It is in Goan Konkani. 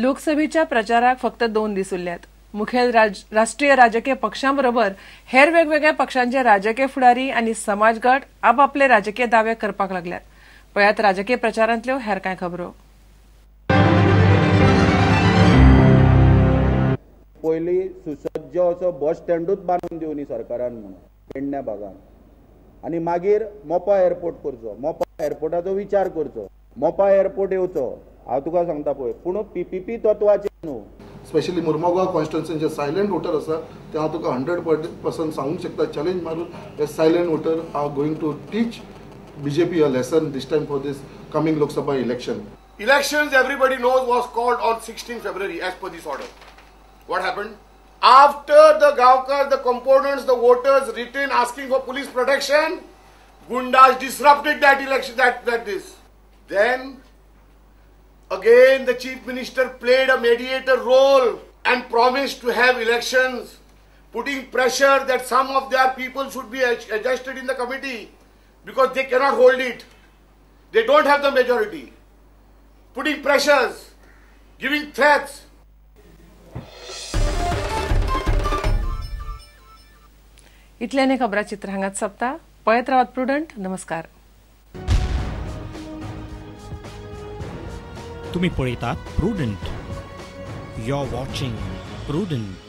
लोकसभेच्या प्रचाराक फक्त 2 दीस उरल्यात. मुखेल राष्ट्रीय राजकीय पक्षां बरोबर हेर वेगवेगळ्या पक्षांचे राजकीय फुडारी आनी समाज गट आपापले राजकीय दावे करपाक लागल्यात. पळयात राजकीय प्रचारांतल्यो हेर कांय खबरो. पयली सुसज्ज असो बस स्टँडूच बांदून दिवनी सरकारान म्हणून पेडण्या भागान, आनी मागीर मोपा एअरपोर्ट करचो, मोपा एअरपोर्टाचो विचार करचो, मोपा एअरपोर्ट येवचो. हांव तुका सांगता पळय, पूण पीपीपी तत्वाचेर न्हू. स्पेशली मुर्मगांव कॉन्स्टिट्युन्सीचे सायलंट वोटर आसा ते हांव तुका 100% सांगूंक शकता चॅलेंज मारून, हे silent voter are going to teach BJP a lesson this time for this coming Lok Sabha election. Elections, everybody knows, was called on 16 February as per this order. What happened? After the Gaonkar, the components, the voters written asking for police protection, Gundas disrupted that election, that this. Then again the chief minister played a mediator role and promised to have elections, putting pressure that some of their people should be adjusted in the committee because they cannot hold it. They don't have the majority. Putting pressures, giving threats. इतल्याने खबरा चित्र हांगाच सोंपता. पळयत रावात प्रुडंट. नमस्कार. तुम्ही पळयतात Prudent. You are watching Prudent.